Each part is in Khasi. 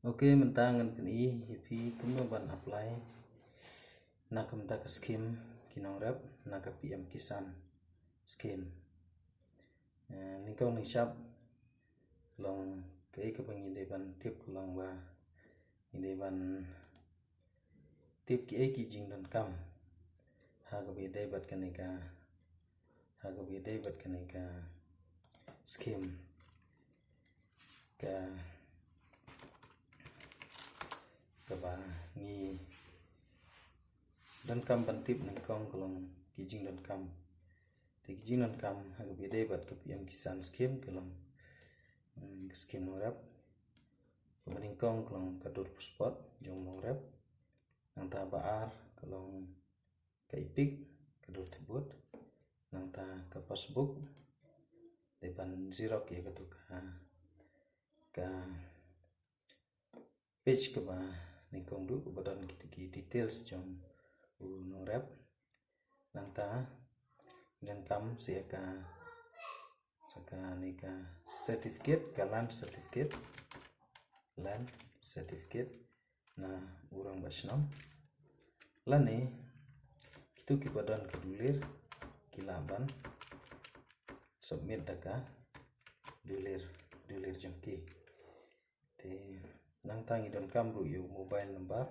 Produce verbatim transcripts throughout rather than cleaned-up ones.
Ok, mynta ngan pyni ïa phi kumno ban apply na ka bynta ka scheme ki nongrep na ka P M Kisan scheme. Eh, nyngkong nyngshap, long kaei kaba ngi dei ban tip ka long ba ngi dei ban tip kiei ki jingdonkam ha kaba ïadei bad kane ka, ha kaba ïadei bad kane ka scheme ka, kaba ngi donkam ban tip. Nyngkong ka long ki jingdonkam. Te ki jingdonkam ha kaba ïadei bad ka P M Kisan scheme ka long, mm, ka scheme nongrep. Kaba nyngkong ka long ka dur passport jong nongrep. Nangta ba ar ka long ka EPIC, ka dur thep vote. Nangta ka passbook, dei ban xerox ïa katu ka, ka page kaba nyngkong duh kaba don kito ki details jong u nongrep. Nangta ngi donkam sa ïa ka, sa kane ka certificate, ka land certificate, land certificate na u rangbah shnong. Lane kito kiba don ka dulir ki lah ban submit da ka dulir, dulir jong ki. Te nangta ngi donkam ruh ïa u mobile number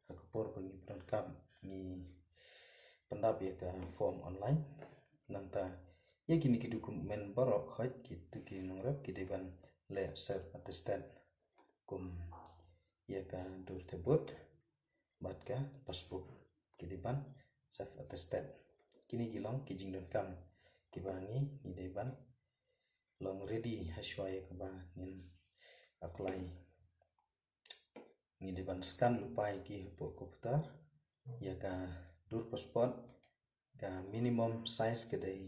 ha ka por ba ngi donkam, ngi pyndap ïa ka form online. Nangta ïa kine ki document baroh khoit kito ki nongrep ki dei ban leh self attested, kum ïa ka dur thep vote bad ka passbook, ki dei ban self attested. Kine ki long ki jingdonkam kiba ngi, ngi dei ban long ready ha shuwa ïa kaba ngin apply. Ngi dei ban scan lypa ïa ki hapoh computer. Ïa ka dur passport, ka minimum size ka dei,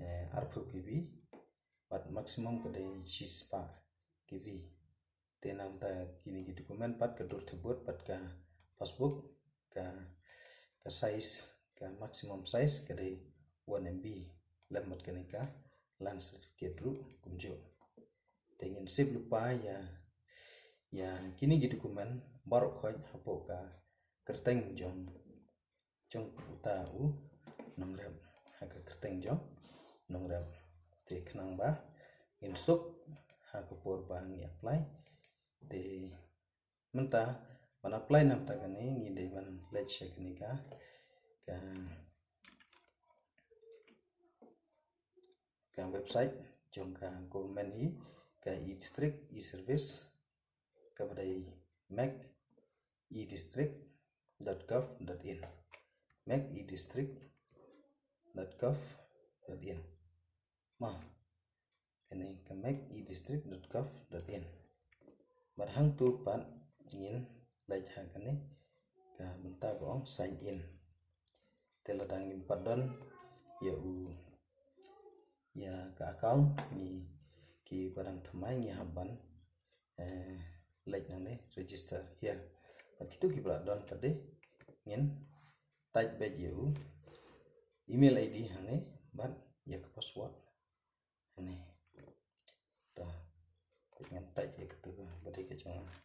eh, arphew K B bad maximum ka dei shispah K B. Te nangta kine ki document pat, ka dur thep vote bad ka passbook, ka, ka size, ka maximum size ka dei one M B, lem bad kane ka land certificate ruh kumjuh. Te ngin save lypa ïa, ïa kine ki document baroh khoit hapoh ka kyrteng jong, jong uta u nongrep, ha ka kyrteng jong nongrep. Te khnang ba ngin suk ha ka por ba ngi apply. Te mynta ban apply na bynta kane ngi dei ban leit sha kane ka, ka, ka website jong ka government hi, ka e-district e-service, kaba dei mec e district dot gov dot in. mec e district dot gov dot in. Ma, kane ka mec e district dot gov dot in. Bad hangto pat ngin leit ha kane ka bynta ba ong sign in. Te lada ngim pat don ïa u, ïa ka account, ngi kiba dang thymmai ngi hap ban, eh, leit nangne register here. Bad kito kiba la don pat de ngin type beit ïa u email I D hangne bad ïa ka password hangne. Ta, te ngan type ïa katu ba dei ka jong nga.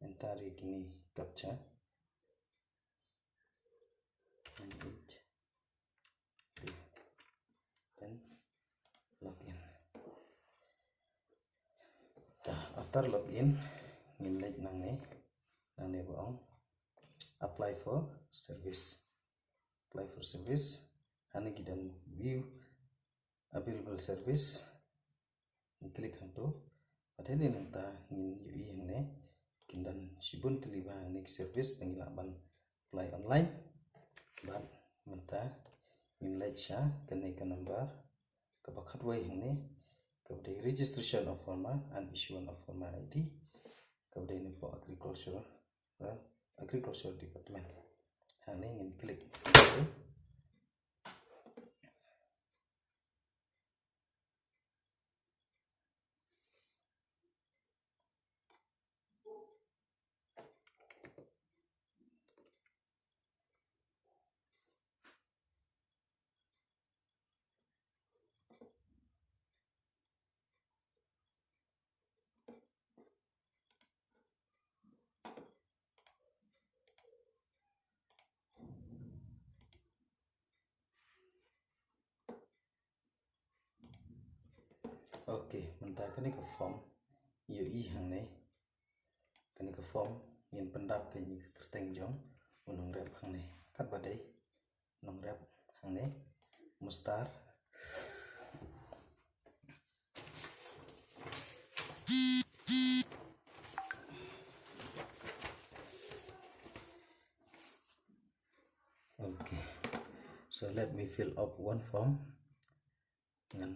Enter ïa kine ki captcha. Nine eight three. Then log in. Ta, after log in, ngin leit nangne, nangne ba ong apply for service. Apply for service. Hangne ki don view available service. Ngin click hangto. Bad hangne nangta ngin ïohi hangne kin don shibun tylli bha hangne ki service ba ngi lah ban apply online. Bad mynta ngin leit sha kane ka number kaba khatwei hangne, kaba dei registration of farmer and issuance of farmer I D, kaba dei napoh agriculture, eh, agriculture department. Hangne ngin click. Kane ka form ïohi hangne. Kane ka form ngin pyndap kane ka kyrteng jong u nongrep hangne. Katba dei nongrep hangne. Mustar. Okay. So let me fill up one form. Ngan,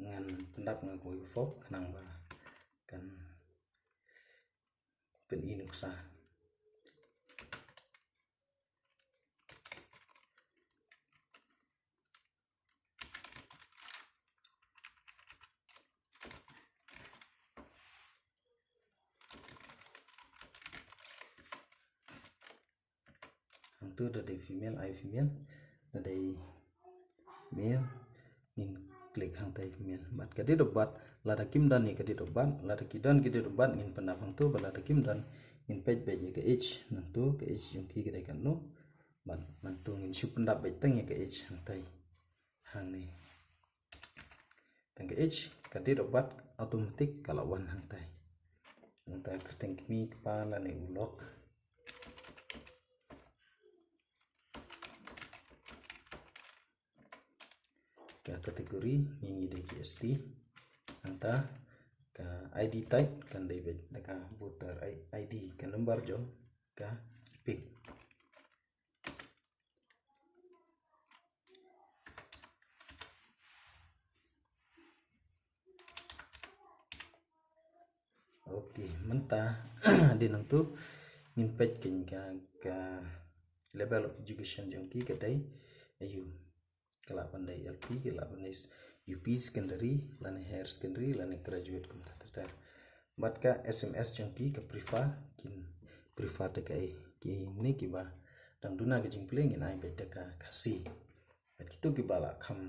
ngan pyndap nga kawei ka form khnang ba kan, kan i nuksa. Hangtu da dei female, ai female, da dei male, ngin click hangtai male. Bad ka date of birth, lada kim don ïa ka date of birth, lada ki don ki date of birth ngin pyndap hangtu, bad lada kim don ngin peit beit ïa ka age, nangtu ka age jong ki ka dei katno. Bad nangtu ngin shu pyndap beit tang ïa ka age hangtai. Hangne. Tang ka age, ka date of birth automatic ka la wan hangtai. Nangta kyrteng kmie kpa lane u lok. Ka category ngi ngi dei ki S T. Nangta ka I D type kan dei beit da ka voter I- ID, ka number jong ka EPIC. Okay, mynta hadien nangtu ngin peit keiñ ka, ka level of education jong ki ka dei aiu. Ka lah ban dei L P, ka lah ban dei U P secondary, lane higher secondary, lane graduate kumta ter ter. Bad ka S M S jong ki ka prefer, kin prefer da kaei, kine kiba dang duna ka jingpule ngin ai beit da ka Khasi. Bad kito kiba la kham,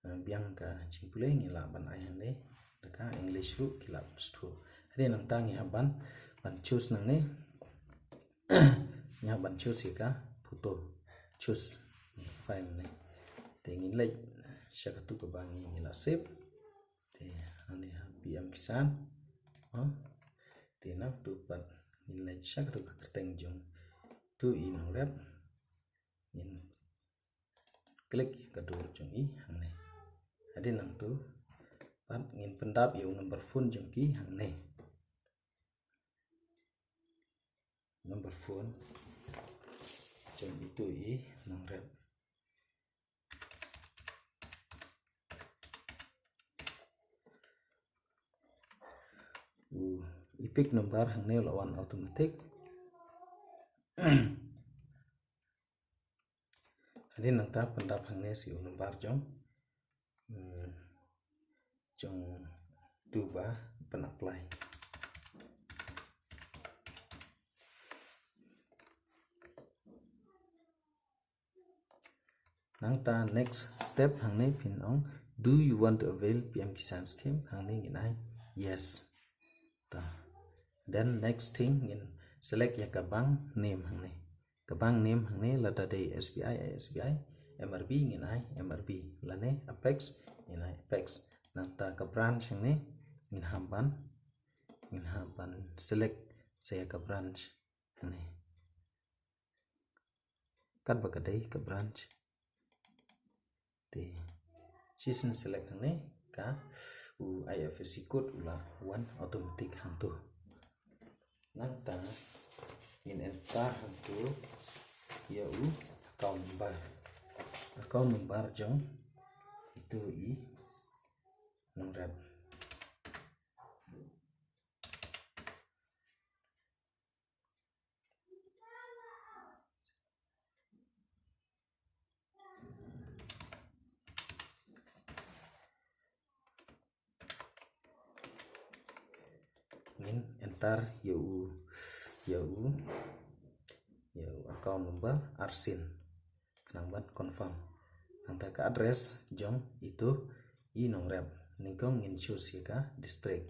eh, biang ka jingpule ngi lah ban ai hangne da ka English ruh ki lah ban sngewthuh. Hadien nangta ngi hap ban, ban choose nangne. Ngi hap ban choose ïa ka photo. Choose file ne. Te ngin leit sha katu kaba ngi, ngi la save. Te hangne ha P M Kisan. Ha. Te nangtu pat ngin leit sha katu ka kyrteng jong utu i nongrep. Ngin click ïa ka dur jong i hangne. Hadien nangtu pat ngin pyndap ïa u number phone jong ki hangne. Number phone jong itu i nongrep. U EPIC number hangne u la wan automatic. Hadien nangta pyndap hangne shi u number jong, hmm, jong utu ba pyn apply. Nangta next step hangne phin ong, "Do you want to avail P M Kisan scheme?" Hangne ngin ai yes. Ta. Then next thing ngin select ïa ka bank name hangne. Ka bank name hangne lada dei S B I, ai S B I, M R B ngin ai M R B, lane Apex ngin ai Apex. Nangta ka branch hangne ngin hap ban, ngin hap ban select sa ïa ka branch hangne. Katba ka dei ka branch. Te shisien select hangne ka u I F S C code u la wan automatic hangtu. Nangta ngin enter hangtu ïa u account number. Account number jong itu i nongrep. Ngin enter ïa u, ïa u, ïa u account number arsien. Khnang ban confirm. Nangta ka address jong itu i nongrep. Nyngkong ngin choose ïa ka district.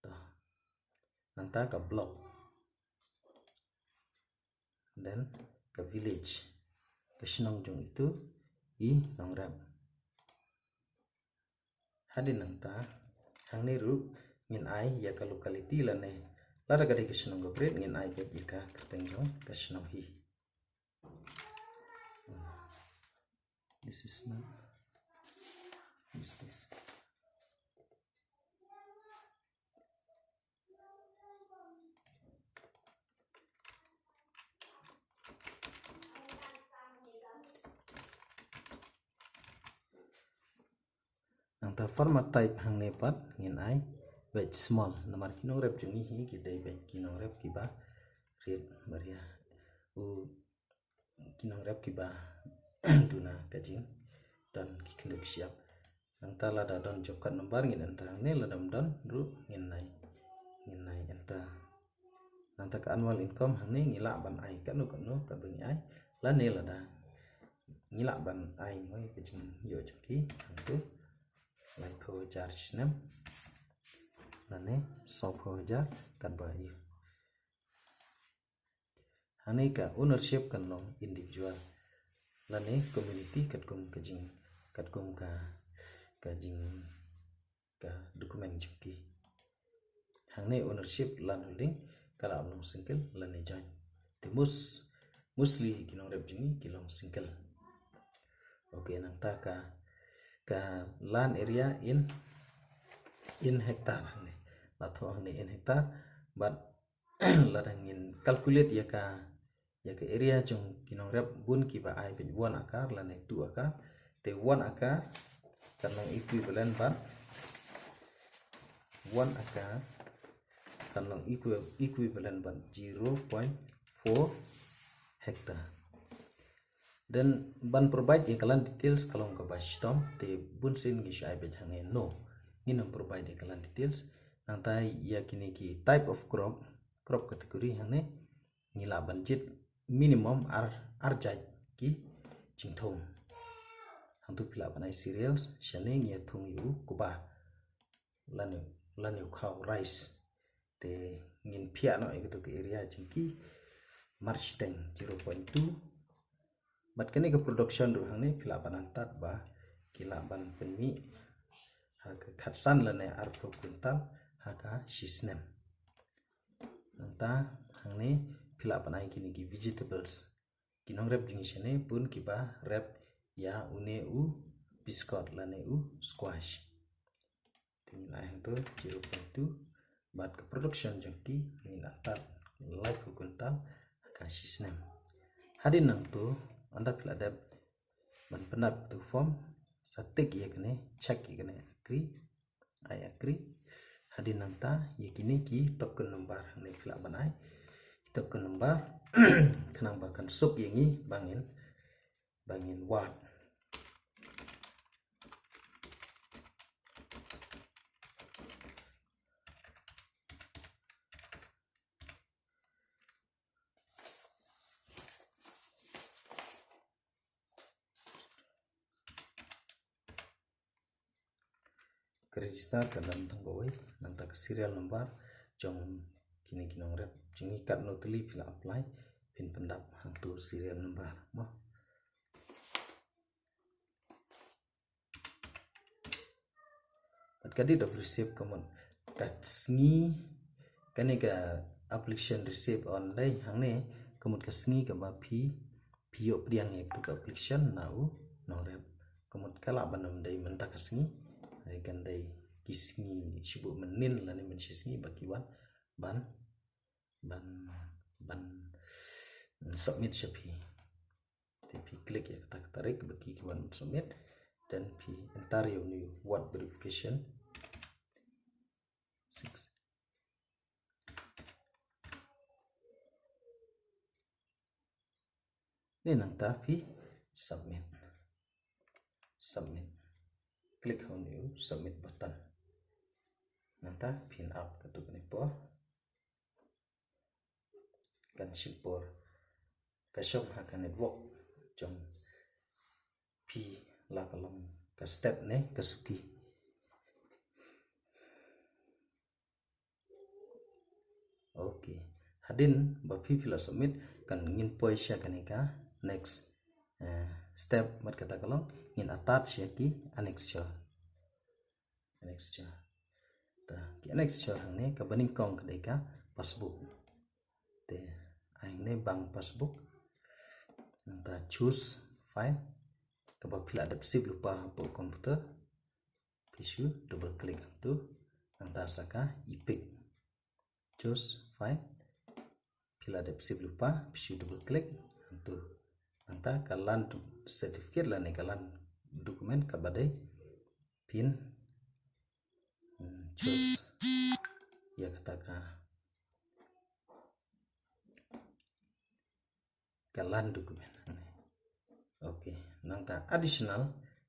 To. Nangta ka block. Then ka village. Ka shnong jong itu i nongrep. Hadien nangta, Hangne ruh ngin ai ïa ka locality lane lada ka dei ka shnong ka bret ngin ai beit ïa ka kyrteng jong ka shnong hi. This is not. This, this. Nangta format type hangne pat ngin ai beit small namar ki nongrep jong ngi hi ki dei beit ki nongrep kiba rit baria. U ki nongrep kiba duna ka jingdon ki khyndai ki shyiap. Nangta lada don job card number ngin enter hangne, lada ym don ruh ngin nai ngin nai enter. Nangta ka annual income hangne ngi lah ban ai katno katno katba ngi ai lane lada ngi lah ban ai mo ka jingïoh jong ki hangtu laiphew hajar snem lane sawphew hajar katba ïoh. Hangne ka ownership kan long individual lane community katkum ka jing katkum ka ka jing ka document jong ki. Hangne ownership land holding ka lah ban long single lane joint. Te most mostly ki nongrep jong ngi ki long single. Okay, nangta ka ka land area in in hectare hangne. La thoh hangne in hectare bad lada ngin calculate ïa ka ïa ka area jong ki nongrep bun kiba ai beit one acre lane two acre. Te one acre kan long equivalent bad one acre kan long equi- equivalent bad zero point four hectare. Then ban provide ïa ka land details ka long kaba shitom te bun sien ngi shu ai beit hangne no. Ngin ym provide ïa ka land details. Nangta ïa kine ki type of crop, crop category hangne ngi lah ban jied minimum ar ar jait ki jingthung. Hangtu phi lah ban ai cereals shane ngi ïa thung ïa u kba lane lane u khaw rice. Te ngin phiah noh ïa katu ka area jong ki march teng zero point two. Bad kane ka production ruh hangne phi lah ban antad ba ki lah ban pynmih ha ka khatsan lane arphew quintal ha ka shisnem. Nangta hangne phi lah ban ai kine ki vegetables. Ki nongrep jong ngi shane bun kiba rep ïa une u biscuit lane u squash. Te ngin ai hangto zero point two bad ka production jong ki ngin antad laiphew quintal ha ka shisnem. Hadien nangto ynda phi la dep ban pyndap tu form sa tick ïa kane, check ïa kane agree. I agree. Hadien nangta ïa kine ki token number ne phi lah ban ai ki token number khnang ba kan suk ïa ngi ba ngin ba ngin wad. Ka register ka dang tang kawei, nangta ka serial number jong kine ki nongrep jong ngi katno tylli phi la apply phin pyndap hangto serial number mo. Bad ka date of receipt ka mut ka sngi kane ka application receipt on dei hangne ka mut ka sngi kaba phi phi ïoh pdiang ïa ka application na u nongrep. Ka mut ka lah ban ym dei mynta ka sngi, dei kan dei ki sngi shibun mynnin lane mynshi sngi ba ki wan ban ban ban submit sha phi. Te phi click ïa kata ka tarik ba ki ki wan submit, then phi enter ïa u new ward verification. Six. Ne nangta phi submit. Submit. Click ha u new submit button. Nangta phin ap katu kane por. Kan shim por ka shong ha ka network jong phi la ka long ka step ne ka suki. Okay. Hadien ba phi phi la submit kan ngin poi sha kane ka next, eh, step bad kata ka long ngin attach ïa ki annexure. Annexure. Ki annexure hangne, kaba nyngkong ka dei ka passbook. Te hangne bang passbook. Nangta choose file. Kaba phi la dep save lypa hapoh computer. Phi shu double click hangtu. Nangta sa ka EPIC. Choose file. Phi la dep save lypa, phi shu double click hangtu. Nangta ka land certificate lane ka land document kaba dei phin, hmm, choose ïa kata ka ka land document. Okay, nangta additional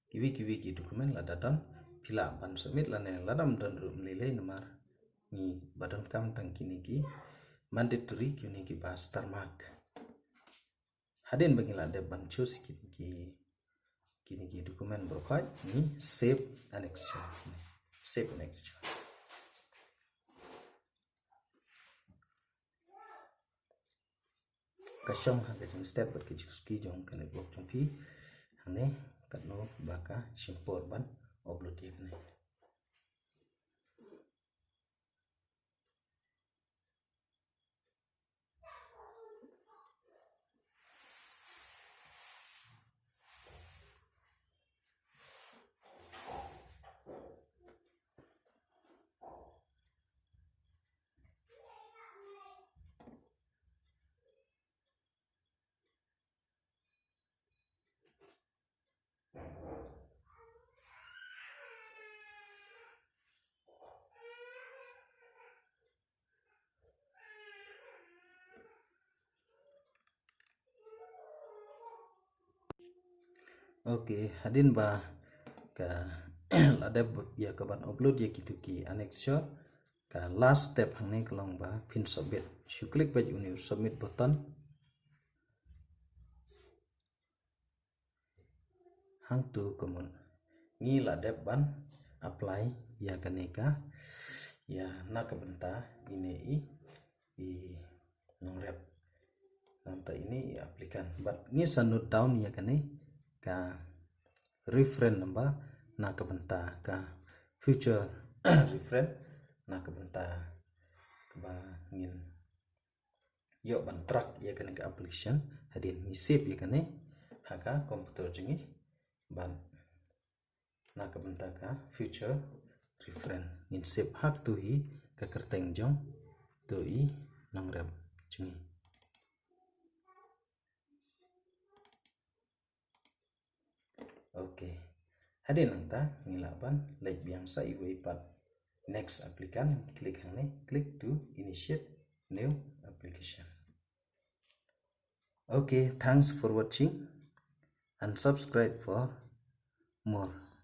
kiwei kiwei ki document lada don, phi lah ban submit lane lada ym don ruh ym lei lei, namar ngi ba donkam tang kine ki mandatory, kine kiba star mark. Hadien ba ngi la dep ban choose kine ki, kine ki document baroh khoit, ngi save annexure. Save annexure. Ka shong ha ka jingstep bad ka jingsuki jong ka network jong phi. Hangne katno ba ka shim por ban upload ïa kane. Okay, hadien ba ka la dep ïa ka ban upload ïa kitu ki annexure, ka last step hangne ka long ba phin submit. Shu click beit uni u submit button. Hangtu kumno ngi la dep ban apply ïa kane ka, ïa na ka bynta ine i, i nongrep. Nangta ine i applicant. Bad ngi sa note down ïa kane ka reference number na ka bynta ka future reference na ka bynta kaba ngin ïoh ban track ïa kane ka application. Hadien ngi save ïa kane ha ka computer jong ngi bad na ka bynta ka future reference ngin save ha katu hi ka kyrteng jong tu i nongrep jong ngi. Okay. Hadien nangta ngi lah ban leit biang sa iwei pat next applicant, click hangne, click to initiate new application. Okay, thanks for watching and subscribe for more.